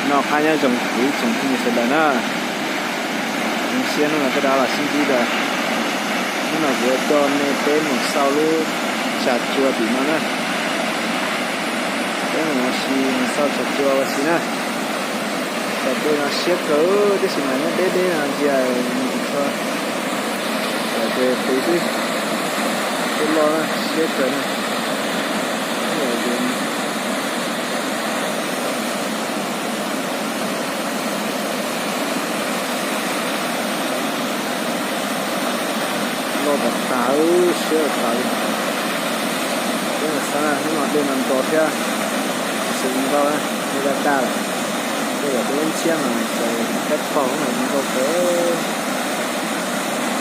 Noj qab nyob zoo kuv ib tsoom phooj ywg sawv daws na. Zoo siab hnub no peb rov los sib ntsib dua. Hnub no kuv yuav coj nej peb mus xauj lub tsa cua tim no na. Peb mus ua si, mus xauj tsa cua ua si na. Tsa cua no siab kawg tab sis mas nyob deb deb no ntsia mus tsis tshua tau ces pw xwb. Cua loj siab kawg na. Loj tas tas, siab tas tas li. Peb mus xauj na, hnub no dej no nro thiab, xws li nkauj na, dej daj daj lawm. Tej zaum peb lub ntshiab mas txawm tab paug mas zoo nkauj kawg.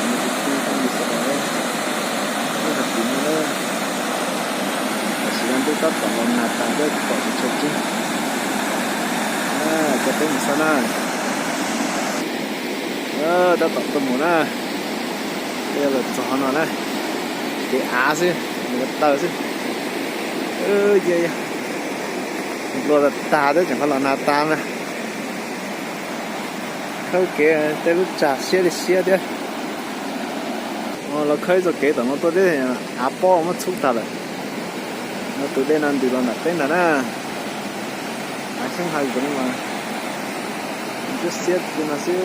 Mus tus tij phooj ywg sawv daws, ib hais tim no na. Tam sim no ntuj tab tom los nag tas thiab pom tsis tshua tseeb. Cov peb mus xauj na. Tab tom tuaj mus na. Peb yuav los txog no na. Kev av xwb, mus ko taw xwb. Yog nplua tag tag twb tseem qhov los nag tas na. Khawb kev tej lub tsag siab li siab thiab. Los khawb txoj kev tom no tuaj thiab, av pob muab txhub tag lawm. No tus dej no ntws los nram teb ntag na. Av xeeb hav zoov mas ntsuab xiab li no xwb.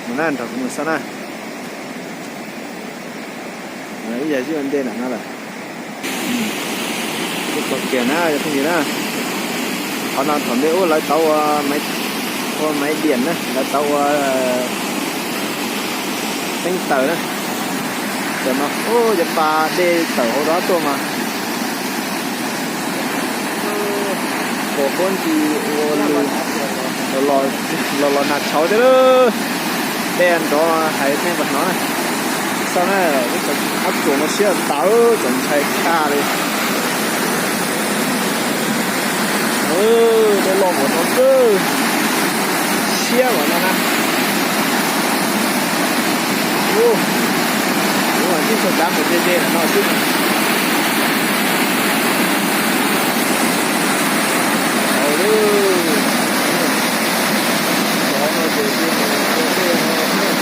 Mus na, nrog kuv mus xauj na. Ib yam zib ua ntej nram no lawm. Ib qho kiag na cov phooj ywg na. Qhov no thaum ntej ub lawv tau ua, ua maiv diam na, lawv tau ua teeb taws na. Cov no, cov pa dej tawm hauv dab tuaj mas ua huab nti ua lws los los nag tshauv thiab lawm. Dej nrov hais nej puas hnov na. Xauj na, ob tsuas no siab tas, txaus ntshai tshaj li. Dej loj npaum no, siab npaum no na. Kuv mam tib tshua kav mus ze ze ntawm no xwb. Tau lawm, nrov no ces ze mus ua dej no xwb.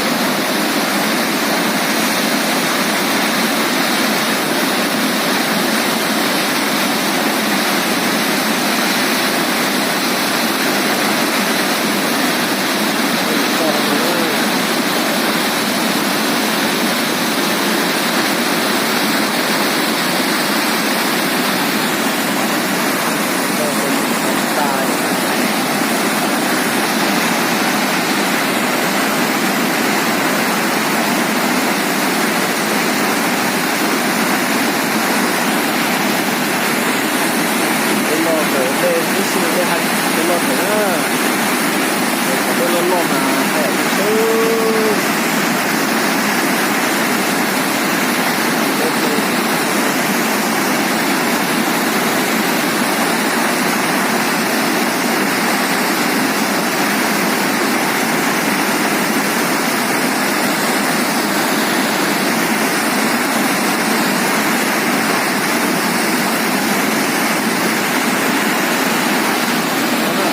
Dej loj tawm, dej ib si dej ha, dej loj tawm na. Qhov dej loj loj mas hais yam li sub.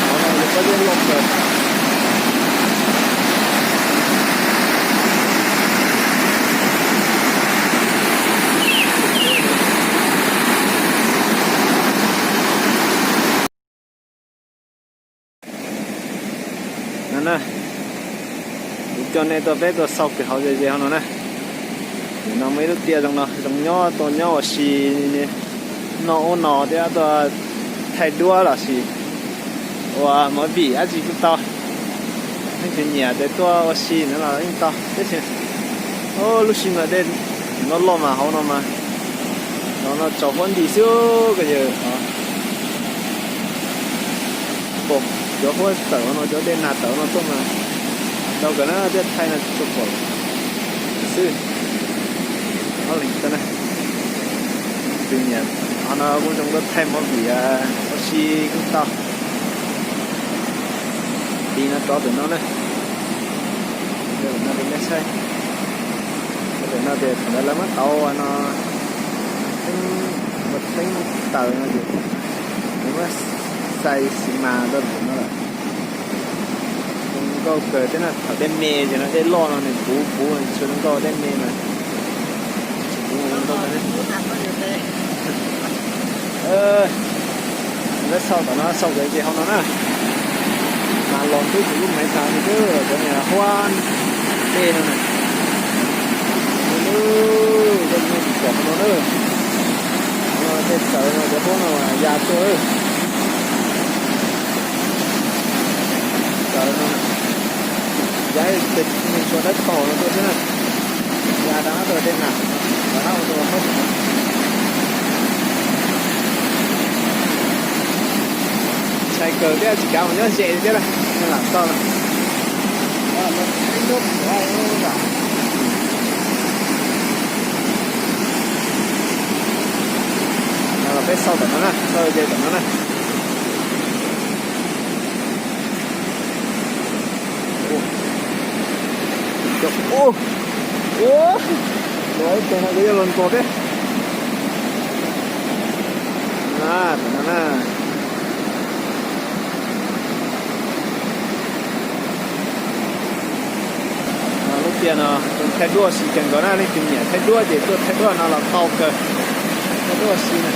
Qhov no yog pob zeb loj kawg. No na, kuv coj nej tuaj peb tuaj xauj pem hauv ze ze hauv no na. Nim no muaj ib lub tiaj zoo no zoo nyob tuaj nyob ua si, noj ub no thiab tuaj thaij duab los sis ua movie dab tsi kuj tau. Leej twg nyiam ces tuaj ua si no los yeej tau tab sis lub sij hawm dej no loj mas hauv no mas, no no tsaus huab nti xwb ko yawg. Pom cov huab tawm no, cov dej nag tawm no tuaj mas ntau kawg na, thiaj thaij no tsis tshua pom xwb. Ob leeg tau na, leej twg nyiam qhov no kuj zoo tuaj thaij movie ua si kuj tau. Tiv no rov pem no na. Rov pem no rau nej saib. Rov pem no ces thaum ntawd lawv muab tau no, teeb, ua teeb taws no ces lawv muab Xais xis mas rau tus no lawm. Zoo nkauj kawg thiab na, thaum dej me ces no dej loj no nws puv puv tsis zoo nkauj dej me mas. Tsis puv zoo nkauj thiab. Peb xauj tom no, xauj kawg ces hauv no na. Mas los ntub kuv lub maiv tas li, cov niag huab dej no na. Coj nej mus pom hauv no na. Tej txawv no cov huab no ya tuaj. Txawv no, ya tej niag tsua dawb paug no tuaj xwb na. Ya rau hauv tej nas, rau hauv tus huab no. Ntshai kawg thiab tsis kav mus nyob ze thiab na, lam xauj na. Peb xauj tom no na, xauj ze tom no na. Ua, ua, ua, ib tug no kuv yuav los nkaus thiab. Tom no na. Lub tiaj no thaij duab si kawg nkaus na, leej twg nyiam thaij duab ces tuaj thaij duab no los tau kawg. Thaij duab si na.